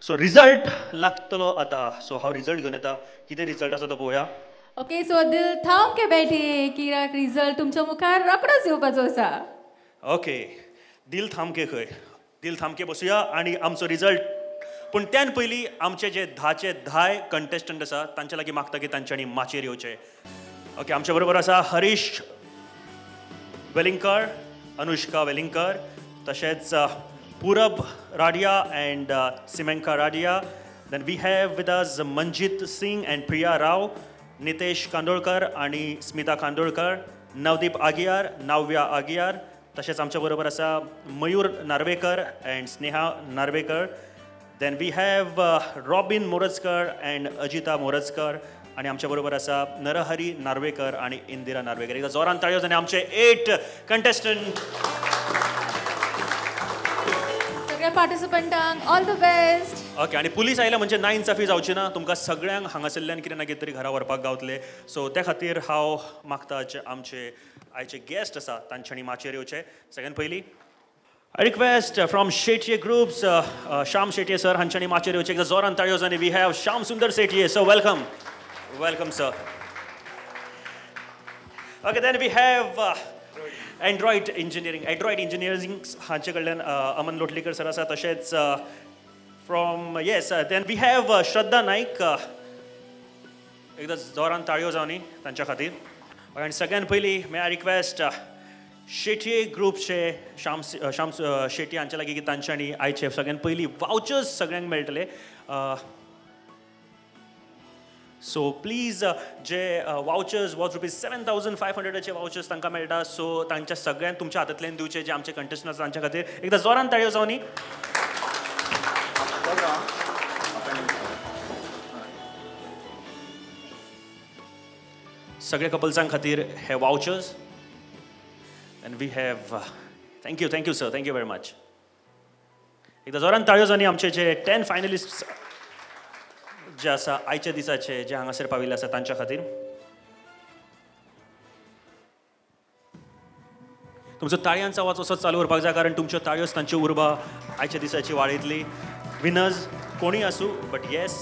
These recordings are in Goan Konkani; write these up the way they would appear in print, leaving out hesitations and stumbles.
सो रिजल्ट लागतलो आतां. सो हांव रिजल्ट घेवन येता, कितें रिजल्ट आसा तो पळोवया. ओके, सो दिल थाम के बैठे कित्याक रिजल्ट तुमच्या मुखार रोखडोच येवपाचो आसा. ओके, दिल थामके खंय, दिल थामके बसुया आनी आमचो रिजल्ट. पूण त्यान पयलीं आमचे जे 10चे 10 कंटेस्टंट आसा तांच्या लागीं मागता की तांच्यांनी माचयेर येवचें. ओके, आमच्या बरोबर आसा हरीश वेलिंगकर, अनुष्का वेलिंगकर, तशेंच Purab Radia and Simenka Radia. Then we have with us Manjit Singh and Priya Rao, Nitesh Kandolkar आनी स्मिता कांदोळकर, नवदीप आगियार, नाव्या आगियार, तशेंच आमच्या बरोबर आसा Mayur Narvekar and Sneha Narvekar. Then we have Robin Morajkar and Ajita Morajkar आनी आमच्या बरोबर आसा नरहरी नार्वेकर आनी इंदिरा नार्वेकर. एकदा जोरान ताळयो आनी आमचे 8 कंटेस्टंट. सगळ्या पार्टिसिपंटांक ऑल the best. Okay, आनी पुलीस आयले म्हणजे ना इन्साफी जावची ना, तुमकां सगळ्यांक हांगासरल्यान कितें ना कितें तरी घरा व्हरपाक गावतले. सो त्या खातीर हांव मागता जे आमचे आयचे गेस्ट आसा तांच्यांनी माचयेर येवचे. सगळ्यान पयलीं I request from Shetye groups Shyam Shetye sir हांच्यांनी माचयेर येवचे. एकदा जोरान ताळयो आनी we have Shyam Sundar Shetye sir. Welcome, welcome sir. Okay, then we have Android engineering, Android engineering हांचे कडल्यान अमन लोटलीकर सर आसा. तशेंच from yes then we have Shraddha Naik. एकदा जोरान ताळयो जावनी तांच्या खातीर. आनी सगळ्यान पयलीं मे I request Shetye ग्रुपचे श्याम श्याम शेट्ये हांच्या लागीं की तांच्यांनी आयचे सगळ्यान पयलीं वावचर्स सगळ्यांक मेळटले. सो प्लीज जे वावचर्स वॉज ₹7,500 वावचर्स तांकां मेळटा. सो तांच्या सगळ्यांक तुमच्या हातांतल्यान दिवचे जे आमचे कंटेस्टंट आसा तांच्या खातीर. एकदा जोरान ताळयो जावनी. सगळ्या कपल्सां खातीर हे vouchers. And we have thank you, thank you sir, thank you very much. एकदा जोरान ताळयो जावनी आमचे जे 10 फायनलिस्ट जे आसा आयच्या दिसाचे जे हांगासर पाविल्ले आसा तांच्या खातीर. तुमचो ताळयांचो आवाज असोच चालू उरपाक जाय, कारण तुमच्यो ताळयोच तांची उर्बा आयच्या दिसाची वाडयतली. विनर्स कोणूय आसूं, बट येस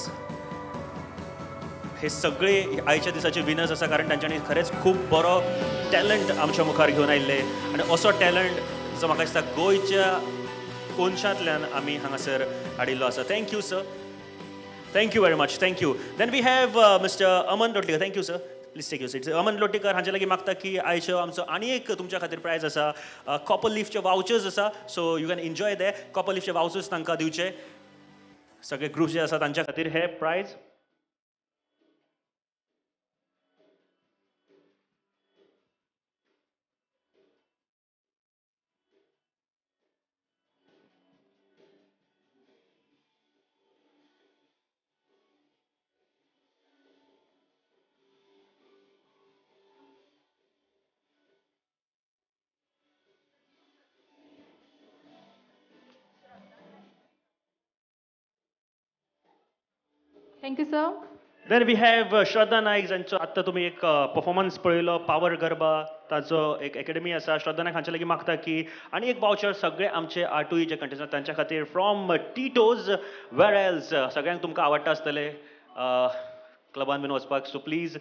हे सगळे आयच्या दिसाचे विनर्स आसा, कारण तांच्यांनी खरेंच खूब बरो टॅलंट आमच्या मुखार घेवन आयिल्ले. आनी असो टॅलंट जो म्हाका दिसता गोंयच्या कोनशांतल्यान आमी हांगासर हाडिल्लो आसा. Thank you sir, thank you very much, thank you. Then we have mister Aman Lotlikar. Thank you sir, please take your seat. Aman Lotlikar हांचे लागीं मागता की आयचो आमचो आनी एक तुमच्या खातीर प्रायज आसा, कॉपर लिफचे वावचर्स आसा. So you can enjoy they. Copper लिफचे वावचर्स तांकां दिवचे सगळे ग्रुप जे आसा तांच्या खातीर हे prize. Thank you sir. Then we have Shraddha Naik जांचो आत्तां तुमी एक परफॉर्मन्स पळयलो पावर गरबा, ताचो एक एकेडमी आसा. श्रद्धा नायक हांच्या लागीं मागता की आनी एक वावचर सगळे आमचे आठूय जे कंटेस्टंट तांच्या खातीर फ्रॉम टिटोज वेर एल्स. सगळ्यांक तुमकां आवडटा आसतलें क्लबान बीन वचपाक. सो प्लीज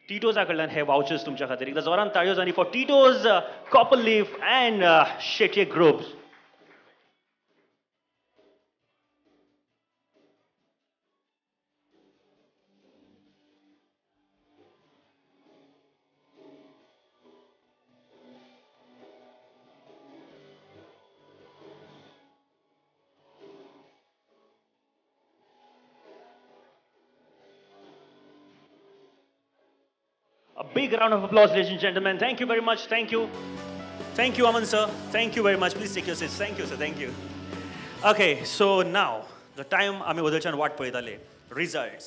टिटोजा कडल्यान हे वावचर्स तुमच्या खातीर. एकदा जोरान ताळयो जावनी for Tito's, copper leaf and Shetye groups. A big round of applause, ladies and gentlemen. Thank you very much. Thank you. Thank you, Aman sir. Thank you very much. Please take your seats. Thank you, sir. Thank you. Okay, so now the time आमी वदळच्यान वाट पळयताले, रिजल्ट्स.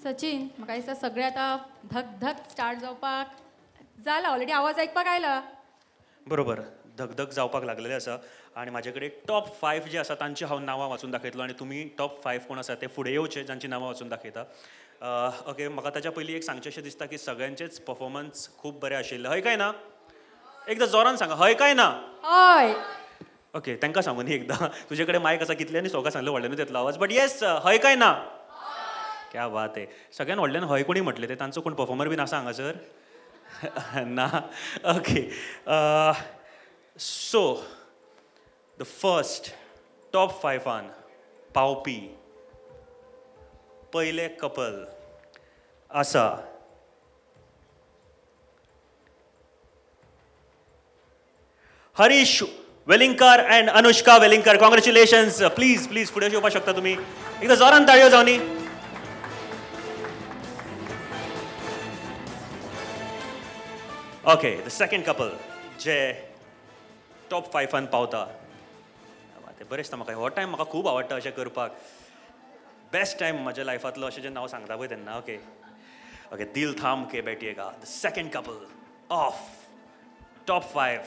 सचिन, म्हाका दिसता सगळे आतां धक धक स्टार्ट जावपाक जाला. ऑलरेडी आवाज आयकपाक आयला. बरोबर, धगधग जावपाक लागलेले आसा. आनी म्हाजे कडेन टॉप 5 जे आसा तांची हांव नांवां वाचून दाखयतलो आनी तुमी टॉप 5 कोण आसा ते फुडें येवचे जांची नांवां वाचून दाखयता. ओके, म्हाका ताच्या पयलीं एक सांगचें अशें दिसता की सगळ्यांचेच परफॉर्मन्स खूब बरें आशिल्लें. हय काय ना? एकदां जोरान सांगा, हय काय ना? हय. ओके, तांकां सांगून एकदां तुजे कडेन मायक आसा कितल्यांनी सोका सांगलें व्हडल्यानूच येतलो आवाज, बट येस हय काय ना? क्या बात आहे. सगळ्यान व्हडल्यान हय कोणी म्हटलें ते? तांचो कोण परफॉर्मर बीन आसा हांगासर? ना. Okay, so the first top फायफान पावपी पयलें कपल आसा Harish Velingkar and Anushka Velingkar. Congratulations. Please please फुडें येवपाक शकता तुमी. एकदां जोरान ताळयो जावनी. Okay, the second couple J top फायफान पावता. ते बरें दिसता म्हाका. हो टायम म्हाका खूब आवडटा अशें करपाक. बेस्ट टायम म्हज्या लायफांतलो अशें जेन्ना हांव सांगता पळय तेन्ना. ओके ओके, दिल थाम K बैठिएगा. The second couple of top 5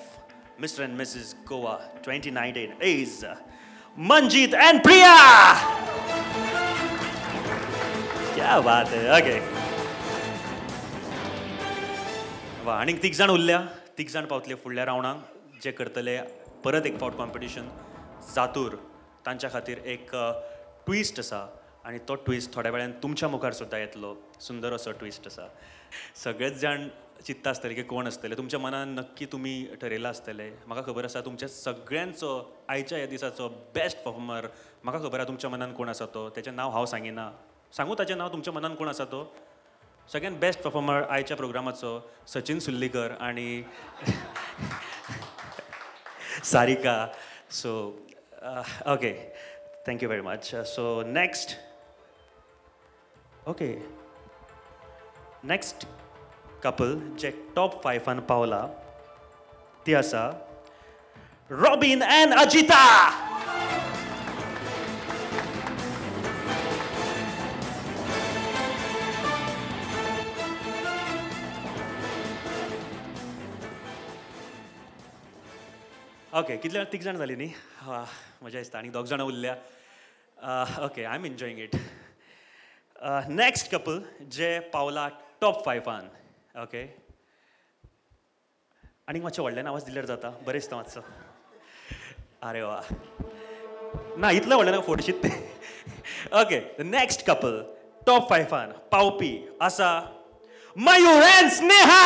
Mr and Mrs Goa 2019 is Manjeet and Priya. क्या बात है. ओके, वा. आनीक तीग जाण उरल्या, तीग जाण पावतले फुडल्या रावंडाक जे करतले परत एक फावट कॉम्पिटिशन. जातूर तांच्या खातीर एक ट्विस्ट आसा आनी तो ट्विस्ट थोड्या वेळान तुमच्या मुखार सुद्दां येतलो. सुंदर असो ट्विस्ट आसा. सगळेच जाण चित्ता आसतले की कोण आसतले, तुमच्या मनान नक्की तुमी ठरयलां आसतलें. म्हाका खबर आसा तुमच्या सगळ्यांचो आयच्या ह्या दिसाचो बेस्ट परफॉर्मर म्हाका खबर आसा तुमच्या मनान कोण आसा तो. तेचें नांव हांव सांगिना, सांगू ताचें नांव तुमच्या मनान कोण आसा तो? सगळ्यान बेस्ट परफॉर्मर आयच्या प्रोग्रामाचो सचिन सुर्लीकर आनी Sarika. So okay, thank you very much. So next, okay, next couple J top फायफान पावला ती आसा रॉबीन अँड अजिता. ओके, कितले तीग जाण जाली न्ही? मजा दिसता. आनी दोग जाणां उरल्या. Okay, I am enjoying it. Next couple जे पावला टॉप फायफान. ओके, आनीक मातशें व्हडल्यान आवाज दिल्यार जाता, बरें दिसता मातसो. अरे वा, ना इतलें व्हडल्यान फोडशीत ते. ओके, नेक्स्ट कपल टॉप फायफान पावपी आसा मयूर एंड स्नेहा.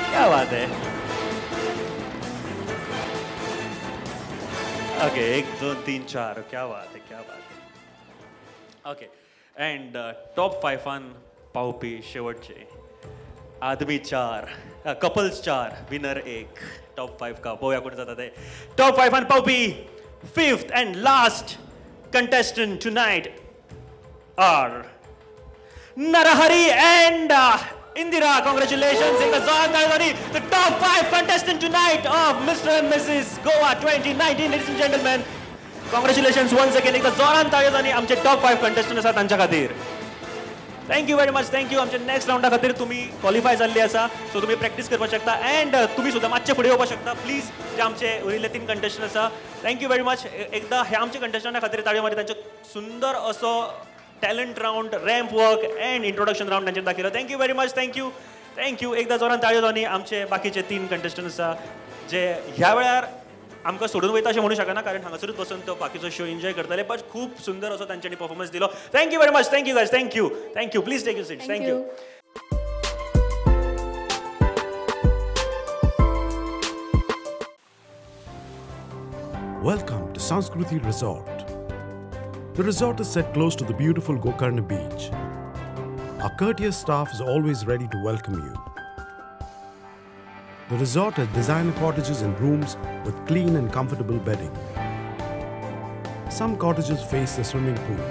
क्या बात है. ओके, 1 2 3 4, क्या बात है, क्या बात है. ओके, अँड टॉप फायफान पावपी शेवटचे आदमी 4, कपल्स 4, विनर 1. टॉप 5 का पळोवया कोण जाता ते. टॉप फायफान पावपी 5th and last contestant tonight are Narahari and Indira. Congratulations. The top 5 contestant tonight of Mr. and Mrs. Goa 2019, ladies and gentlemen. Congratulations once again. एकदा जोरान ताळयो जावनी आमचे टॉप 5 कंटेस्टंट आसा तांच्या खातीर. Thank you very much. Thank you. आमच्या नेक्स्ट रावंडा खातीर तुमी क्वॉलिफाय जाल्ली आसा, सो तुमी प्रॅक्टीस करपाक शकता अँड तुमी सुद्दां मातशे फुडें येवपाक शकता. प्लीज, जे आमचे उरिल्ले 3 कंटेस्टंट आसा, thank you very much. एकदा ह्या आमच्या कंटेस्टंटा खातीर ताळयो मारी. तांचो सुंदर असो talent round, ramp work and introduction round तांचेर दाखयलो. Thank you very much. Thank you, thank you. एकदा जोरान ताळयो जावनी आमचे बाकीचे 3 कंटेस्टंट आसा जे ह्या वेळार आमकां सोडून वयता अशें म्हणू शकना, कारण हांगासरूच बसून तो बाकीचो शो एन्जॉय करतले. बट खूब सुंदर असो तांच्यांनी परफॉर्मन्स दिलो. Thank you very much. Thank you guys. Thank you, thank you. Please take your seats. Thank you. Welcome to Sanskruti Resort. The resort is set close to the beautiful Gokarna beach. Our courteous staff is always ready to welcome you. The resort has designer cottages and rooms with clean and comfortable bedding. Some cottages face the swimming pool.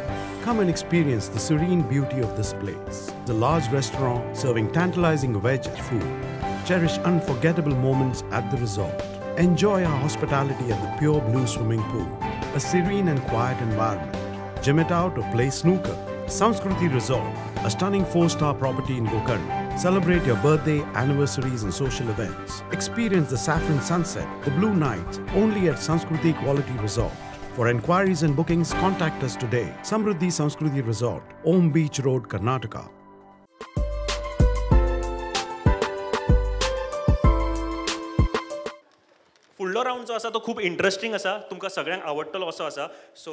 Come and experience the serene beauty of this place. The large restaurant serving tantalizing veg food. Cherish unforgettable moments at the resort. Enjoy our hospitality at the pure blue swimming pool. A serene and quiet environment. Gym it out or play snooker. Sanskruti Resort, a stunning 4-star property in Gokarna. Celebrate your birthday, anniversaries and social events. Experience the saffron sunset, the blue nights, only at Sanskruti Quality Resort. For enquiries and bookings, contact us today. Samruddhi Sanskruti Resort, Om Beach Road, Karnataka. फुडलो रावंड जो आसा तो खूब इंट्रस्टींग आसा, तुमकां सगळ्यांक आवडटलो असो आसा. सो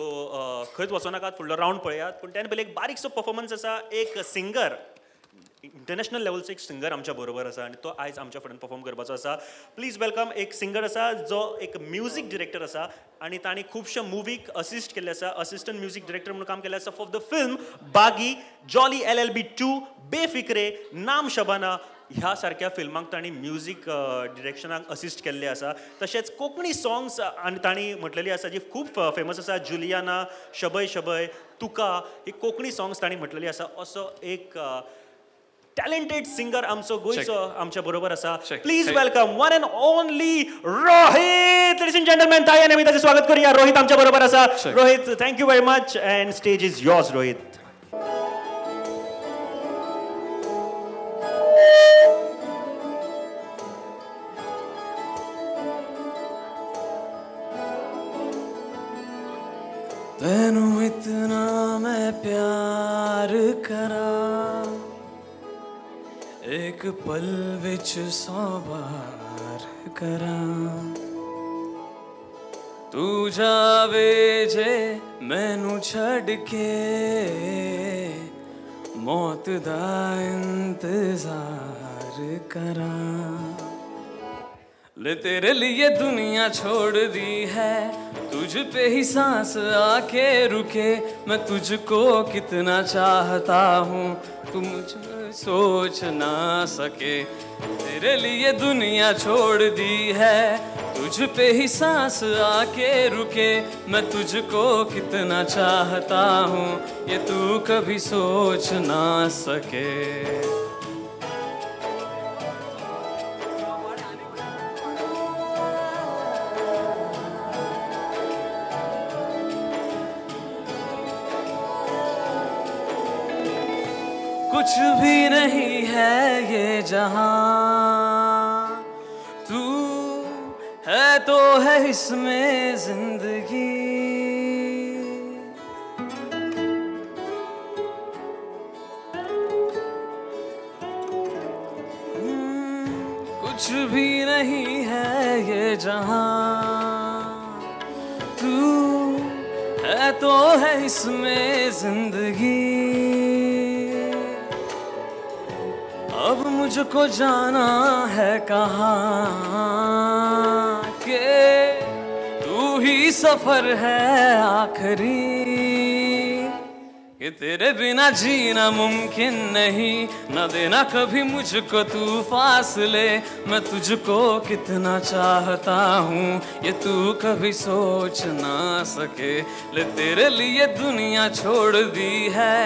खंयच वचो नाकात, फुडलो रावंड पळयात. पूण त्यान पयलीं एक बारीकसो परफॉर्मन्स आसा. एक सिंगर, इंटरनॅशनल लेवलचो एक सिंगर आमच्या बरोबर आसा आनी तो आयज आमच्या फुड्यान परफॉर्म करपाचो आसा. प्लीज welcome एक सिंगर आसा जो एक म्युजीक डिरेक्टर आसा आनी तांणी खुबश्या मुवीक असिस्ट केल्ले आसा. असिस्टंट म्युजीक डिरेक्टर म्हणून काम केल्लें आसा for the film Baaghi, Jolly LLB 2, Befikre, Naam Shabana ह्या सारक्या फिल्मांक तांणी म्युजीक डिरेक्शनाक असिस्ट केल्ले आसा. तशेंच कोंकणी सॉंग्स आनी तांणी म्हटलेली आसा जी खूब फेमस आसा, जुलियाना, शबै शबै, तुका, ही कोंकणी सॉंग्स तांणी म्हटलेली आसा. असो एक टॅलेंटेड सिंगर आमचो गोंयचो आमच्या बरोबर आसा. Please welcome one and only Rohit. Ladies and gentlemen, ताई आमी ताचें स्वागत करूया. रोहित आमच्या बरोबर आसा. Rohit, thank you very much and stage is yours. Rohit. तेनू इतना मैं प्यार करा, एक पल विच 100 बार करा. तू जावे जे मैनू छड़ के, मौत दा इंतजार करा. ले तेरे लिए दुनिया छोड़ दी है, तुझ पे ही सांस आके रुके. मैं तुझको कितना चाहता हूँ, तू मुझे सोच ना सके. तेरे लिए दुनिया छोड़ दी है, तुझ पे ही सांस आके रुके. मैं तुझको कितना चाहता हूँ, ये तू कभी सोच ना सके. कुछ भी नहीं है ये जहां, तू है तो है इसमें जिंदगी. कुछ भी नहीं है ये जहां, तू है तो है इसमें जिंदगी. अब मुझको जाना है कहाँ के, तू ही सफर है आखिरी. कि तेरे बिना जीना मुमकिन नहीं, न देना कभी मुझको तू फासले. मैं तुझको कितना चाहता हूँ, ये तू कभी सोच ना सके. ले तेरे लिए दुनिया छोड़ दी है,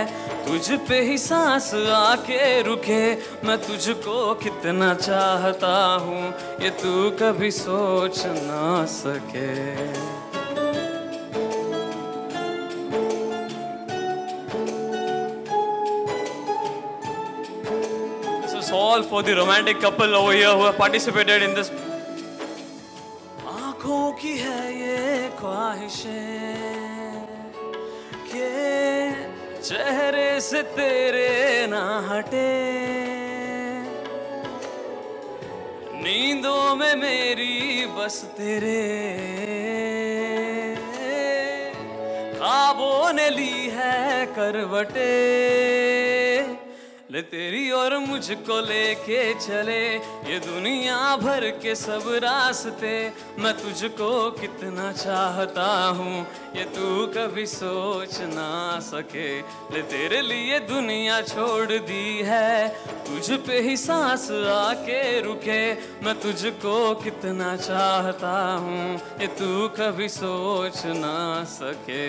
तुझ पे ही सांस आके रुके. मैं तुझको कितना चाहता हूँ, ये तू कभी सोच ना सके. All for the romantic couple over here who have participated in this. आँखों की है ये ख्वाहिशें के चेहरे से तेरे ना हटे, नींदों में मेरी बस तेरे ख्वाबों ने ली है करवटे। ले तेरी और मुझको लेके चले ये दुनिया भर के सब रास्ते, मैं तुझको कितना चाहता हूँ ये तू कभी सोच ना सके। ले तेरे लिए दुनिया छोड़ दी है, तुझ पे ही सांस आके रुके, मैं तुझको कितना चाहता हूँ ये तू कभी सोच ना सके।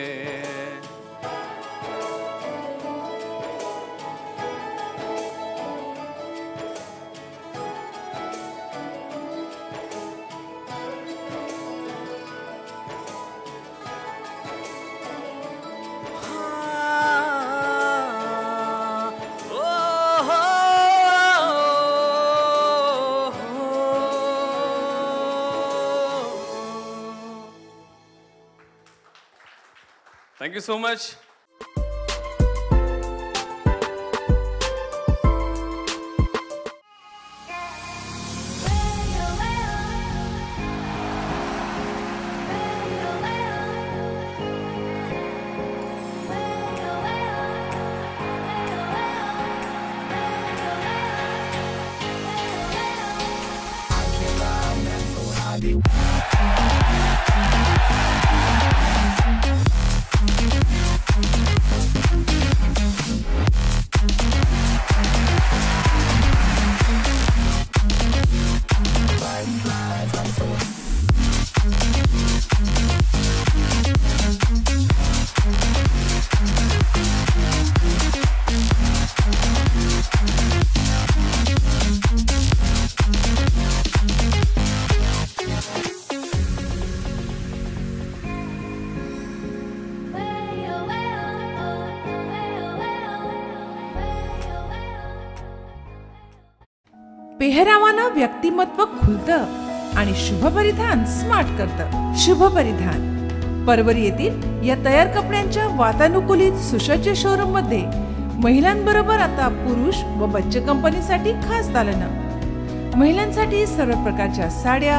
Thank you so much. पेहरावानं व्यक्तिमत्व खुलतं आणि शुभपरिधान स्मार्ट करतं. शुभपरिधान परवरी येथील या तयार कपड्यांच्या वातानुकूलित सुसज्ज शोरूम मध्ये महिलांबरोबर आता पुरुष व बच्चे कंपनीसाठी खास दालनं. महिलांसाठी सर्व प्रकारच्या साड्या,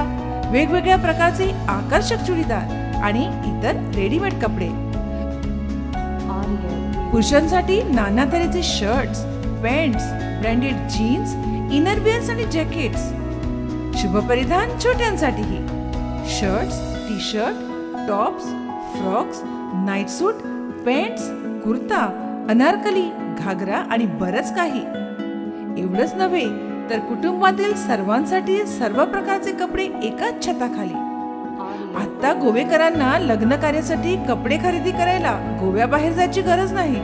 वेगवेगळ्या प्रकारचे आकर्षक चुडीदार आणि इतर रेडीमेड कपडे. पुरुषांसाठी नाना तऱ्हेचे shirts, pants, branded jeans, innerwears आणि jackets. शुभपरिधान छोट्यांसाठीही shirts, T shirt, tops, frocks, night suit, pants, kurta, anarkali, ghagra आणि बरंच काही. एवढंच नव्हे तर कुटुंबातील सर्वांसाठी सर्व प्रकारचे कपडे एकाच छताखाली. आता गोवेकरांना लग्न कार्यासाठी कपडे खरेदी करायला गोव्याबाहेर जायची गरज नाही.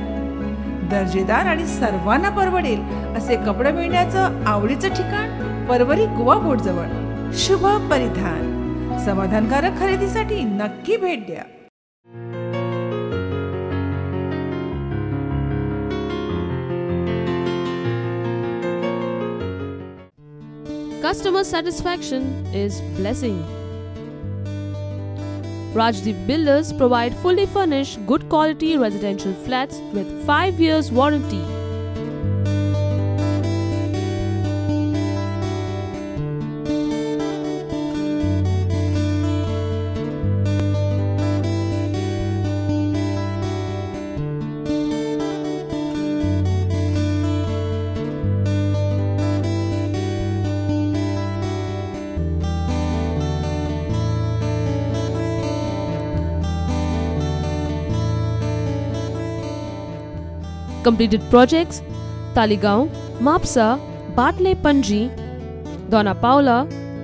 दर्जेदार आणि सर्वांना परवडेल असे कपडे मिळण्याचं आवडीचं ठिकाण परवरी गोवा बोर्ड जवळ. शुभ परिधान, समाधानकारक खरेदीसाठी नक्की भेट द्या. Customer satisfaction is blessing. Rajdeep Builders provide fully furnished, good quality residential flats with 5 years warranty. Completed projects: Taligaon, Mapsa, Bartley Panji, Dona Paula,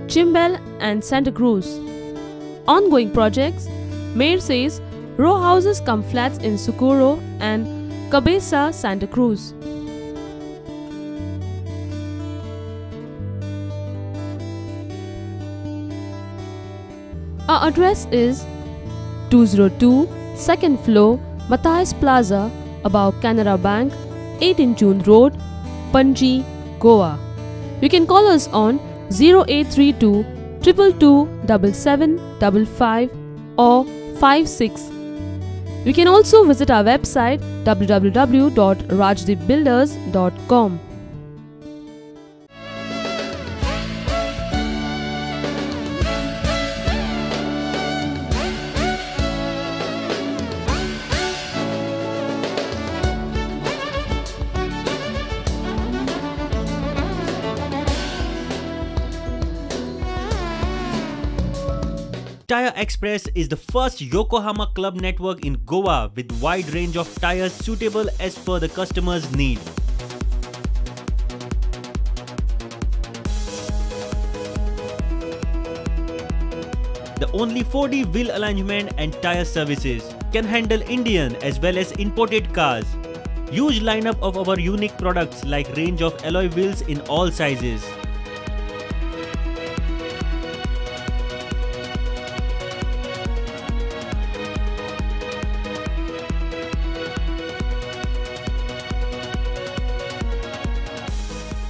Chimbel and Santa Cruz. Ongoing projects: Mayor says row houses come flats in Socorro and Cabeza, Santa Cruz. Our address is 202, 2nd floor, Matthias Plaza, above Canara Bank, 18 June Road, Panji, Goa. You can call us on 0832 222 7755 or 56. You can also visit our website www.rajdeepbuilders.com. Tire Express is the first Yokohama club network in Goa with wide range of tires suitable as per the customer's need. The only 4D wheel alignment and tire services can handle Indian as well as imported cars. Huge lineup of our unique products like range of alloy wheels in all sizes.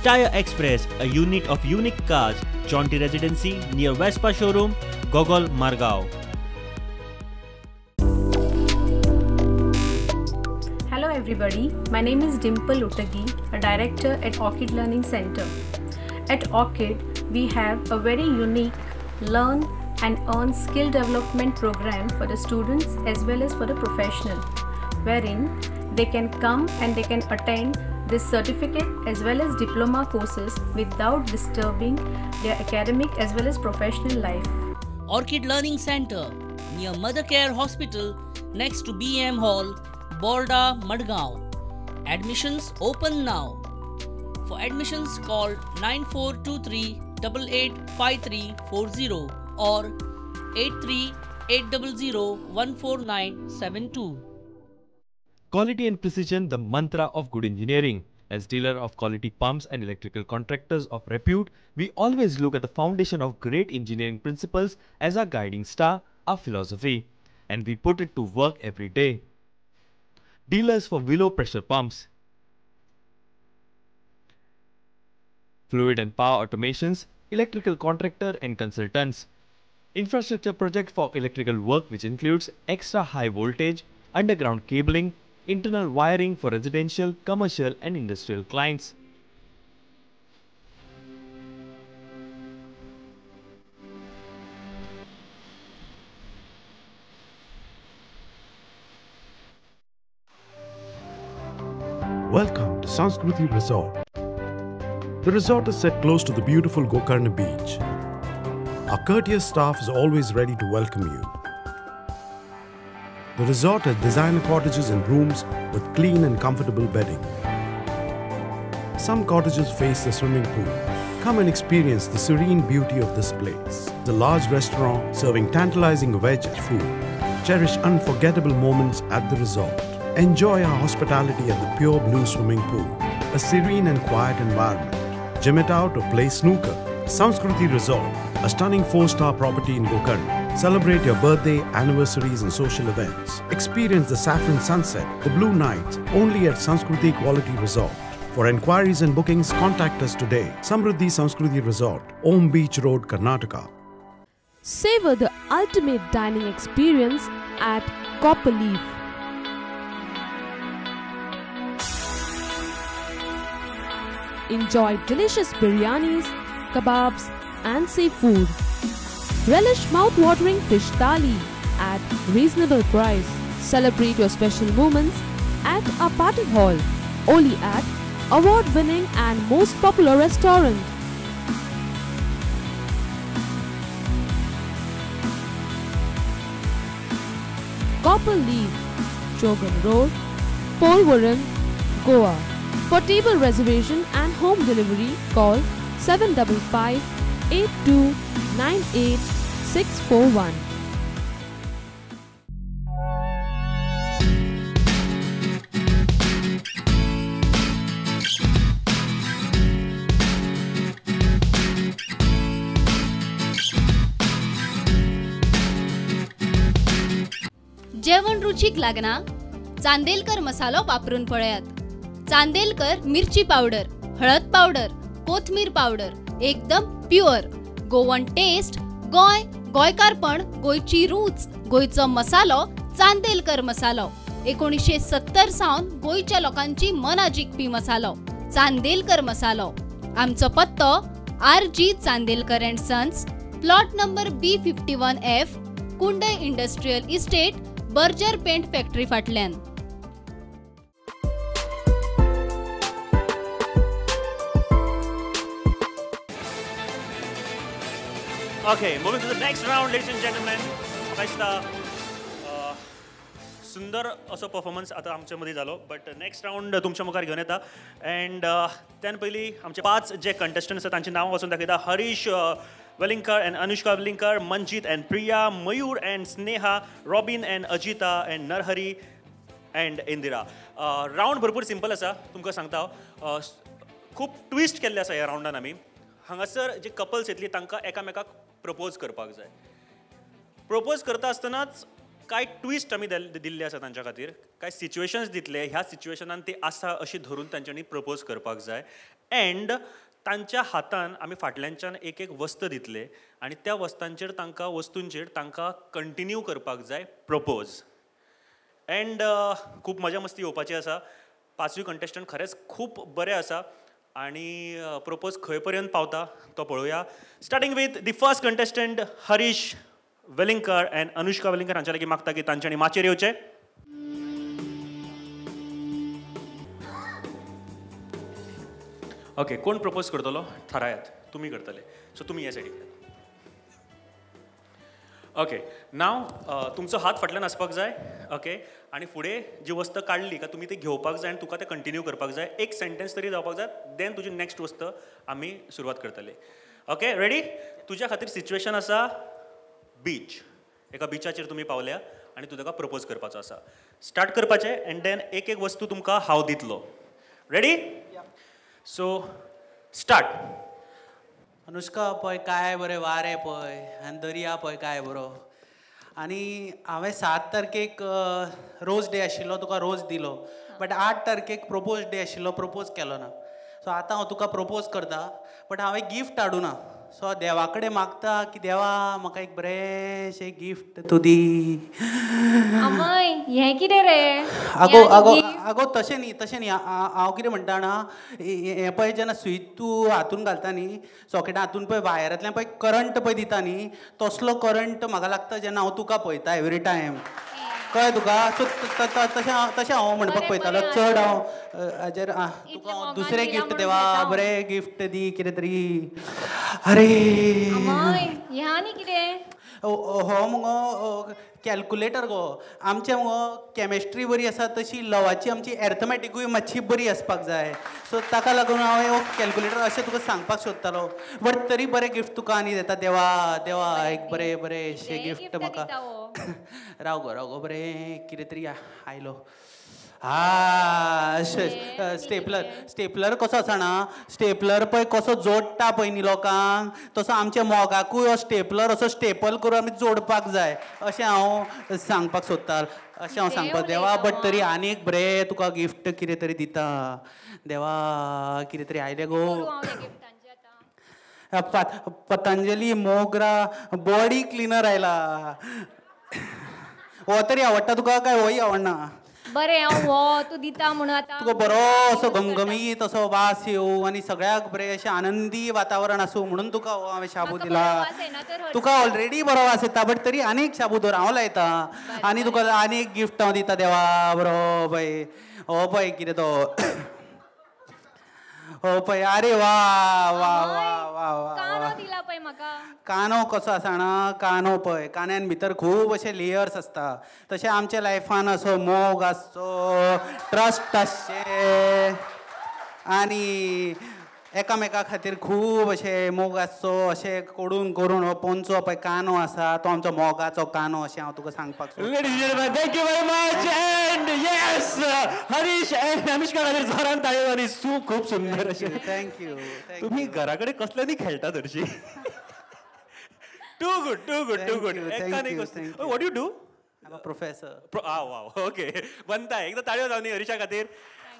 Tire Express, a unit of Unique Cars, Jaunty Residency near Vespa Showroom, Gogol, Margao. Hello everybody, my name is Dimple Utagi, a director at Orchid Learning Center. At Orchid, we have a very unique learn and earn skill development program for the students as well as for the professional, wherein they can come and they can attend this certificate as well as diploma courses without disturbing their academic as well as professional life. Orchid Learning Center, near Mother Care Hospital, next to BM Hall, Borda, Madgaon. Admissions open now. For admissions, call 9423 885340 or 83800 14972. Quality and precision, the mantra of good engineering. As dealer of quality pumps and electrical contractors of repute, we always look at the foundation of great engineering principles as our guiding star, our philosophy, and we put it to work every day. Dealers for Willow pressure pumps, fluid and power automations, electrical contractor and consultants, infrastructure project for electrical work which includes extra high voltage, underground cabling, internal wiring for residential, commercial and industrial clients. Welcome to Sanskruti Resort. The resort is set close to the beautiful Gokarna beach. Our courteous staff is always ready to welcome you. The resort has designer cottages and rooms with clean and comfortable bedding. Some cottages face the swimming pool. Come and experience the serene beauty of this place. The large restaurant serving tantalizing veg food. Cherish unforgettable moments at the resort. Enjoy our hospitality at the Pure Blue swimming pool, a serene and quiet environment. Gym it out or play snooker. Sanskruti Resort, a stunning 4-star property in Gokarna. Celebrate your birthday, anniversaries and social events. Experience the saffron sunset, the blue nights, only at Sanskruti Quality Resort. For enquiries and bookings, contact us today. Samruddhi Sanskruti Resort, Om Beach Road, Karnataka. Savor the ultimate dining experience at Copper Leaf. Enjoy delicious biryanis, kebabs and seafood. Relish mouth-watering fish thali at reasonable price. Celebrate your special moments at our party hall, only at award-winning and most popular restaurant. Copper Leaf, Chogam Road, Porvorim, Goa. For table reservation and home delivery, call 755 8298 641. जेवण रुचीक लागना? चांदेलकर मसालो वापरून पळयात. चांदेलकर मिरची पावडर, हळद पावडर, कोथमीर पावडर, एकदम प्युअर गोवन टेस्ट. गोंय, गोंयकारपण, गोंयची रूच, गोंयचो मसालो चांदेलकर मसालो. 1970 सावन गोंयच्या लोकांची मनां जिखपी मसालो चांदेलकर मसालो. आमचो पत्तो R.G. Chandelkar and sons, plot number B51F, Kundai industrial estate, Berger paint factory फाटल्यान. Okay, moving to the next round, ladies and gentlemen. म्हाका दिसता सुंदर असो परफॉर्मन्स आतां आमचे मदीं जालो, बट नेक्स्ट रावंड तुमच्या मुखार घेवन येता. अँड त्यान पयलीं आमचे 5 जे कंटेस्टंट आसा तांची नांवां वचून दाखयता. Harish Velingkar and Anushka Velingkar, Manjit and Priya, Mayur and Sneha, Robin and Ajita and Narhari and Indira. Round भरपूर सिंपल आसा, तुमकां सांगता हांव. खूब ट्विस्ट केल्ले आसा ह्या रावंडान आमी. हांगासर जे कपल्स येतली तांकां एकामेकाक प्रपोज करपाक जाय. प्रपोज करता आसतनाच कांय ट्विस्ट आमी दिल्ले आसा तांच्या खातीर, कांय सिच्युएशन्स दितले, ह्या सिच्युएशनान ती आसा अशी धरून तांच्यांनी प्रपोज करपाक जाय. एंड तांच्या हातान आमी फाटल्यानच्यान एक एक वस्त दितले आनी त्या वस्तांचेर तांकां, वस्तूंचेर तांकां कंटिन्यू करपाक जाय प्रपोज. एंड खूब मजा मस्ती येवपाची आसा. 5वी कंटेस्टंट खरेंच खूब बरें आसा आनी प्रपोज खंय पर्यंत पावता तो पळोवया. Starting with the first contestant Harish Velingkar and Anushka Velingkar हांच्या लागीं मागता की तांच्यांनी माचयेर येवचें. ओके, कोण प्रपोज करतलो थारायात, तुमी करतले. सो तुमी ह्या सायडीक. ओके, नाव तुमचो हात फाटल्यान आसपाक जाय. ओके, आनी फुडें जी वस्त काडली का तुमी ती घेवपाक जाय आनी तुका तें कंटिन्यू करपाक जाय. एक सेंटेन्स तरी जावपाक जाय, देन तुजी नेक्स्ट वस्त आमी सुरवात करतले. Okay, ready? तुज्या खातीर सिच्युएशन आसा बीच. एका बिचाचेर तुमी पावल्या आनी तूं ताका प्रपोज करपाचो आसा. स्टार्ट करपाचें एंड then एक एक वस्तू तुमकां हांव दितलो. रेडी? So start. Anushka, पळय काय बरें वारें पळय आनी दर्या पळय काय बरो. आनी हांवें 7 तारखेक रोज डे आशिल्लो, तुका रोज दिलो, बट 8 तारखेक प्रपोज डे आशिल्लो, प्रपोज केलो ना. सो आतां हांव तुका प्रपोज करता, बट हांवें गिफ्ट हाडूना. सो देवा कडेन मागता की देवा म्हाका एक बरेंशें गिफ्ट तूं दी. आमय, हें कितें रे? आगो आगो आगो तशें न्ही, तशें न्ही. हांव कितें म्हणटा जाणा, हें पळय जेन्ना स्वीच तूं हातून घालता न्ही, सॉकेटा हातून पळय वायरांतल्यान पळय करंट पळय दिता न्ही, तसलो करंट म्हाका लागता जेन्ना हांव तुका पळयता एवरी टायम. कळ्ळें तुका? सो तशें तशें हांव म्हणपाक पळयतालो. चड हांव हाजेर तुका हांव दुसरें गिफ्ट देवा, बरें गिफ्ट दी कितें तरी. अरे हें आनी कितें? हो मुगो कॅल्कुलेटर गो. आमचें मुगो केमिस्ट्री बरी आसा तशी लवाची आमची एर्थमॅटिकूय मातशी बरी आसपाक जाय. सो ताका लागून हांव हो कॅल्कुलेटर अशें तुका सांगपाक सोदतालो. बट तरी बरें गिफ्ट तुका आनी दिता देवा. देवा एक बरें बरेंशें गिफ्ट म्हाका. राव गो, राव गो, बरें कितें तरी आयलो. हा, स्टेपलर. स्टेपलर कसो आसा जाणा, स्टेपलर पळय कसो जोडटा पळय न्ही लोकांक, तसो आमच्या मोगाकूय हो स्टेपलर असो स्टेपल करून आमी जोडपाक जाय अशें हांव सांगपाक सोदता. अशें हांव सांगपाक देवा. बट तरी आनीक बरें तुका गिफ्ट कितें तरी दिता देवा. कितें तरी आयलें गो. पतंजली मोगरा बॉडी क्लिनर आयला. हो तरी आवडटा तुका काय होय आवडना? बरें, हांव हो तूं दिता म्हणून आतां तुका बरो असो घमघमीत असो वास येवं आनी सगळ्याक बरें अशें आनंदी वातावरण आसूं म्हणून तुका हो हांवें शाबू दिला. तुका ऑलरेडी बरो वास येता, बट तरी आनीक शाबू दवर हांव लायता आनी तुका आनीक गिफ्ट हांव दिता देवा. बरो पळय, हो पळय कितें तो, हो पळय. अरे वा वा वा वा वा. कानो दिला पळय म्हाका. कानो कसो आसा जाणा, कानो पळय कान्यान भितर खूब अशे लेयर्स आसता. तशें आमच्या लायफान असो मोग आसचो, ट्रस्ट आसचें आनी एकामेका खातीर खूब अशें मोग आसचो. अशें करून करून हो पोंचो पळय कानो आसा तो आमचो मोगाचो कानो अशें हांव तुका सांगपाक सोदतां. Ladies and gentlemen, thank you very much. And yes, Harish and Anushka खातीर जोरान ताळयो आनी खूब सुंदर अशें. Thank you. तुमी घरा कडेन कसल्यांनी खेळटा हरशीं? Too good, too good, too good. What you do? I am a professor. Ah wow, okay. बनता एकदा ताळयो जावनी हरीशा खातीर.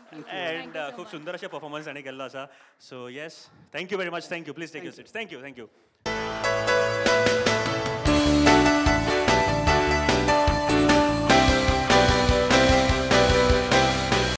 एंड खूब सुंदर अशें परफॉर्मन्स ताणें केल्लो आसा. So yes, thank you very much. Thank you. Please take your seats. Thank you, thank you.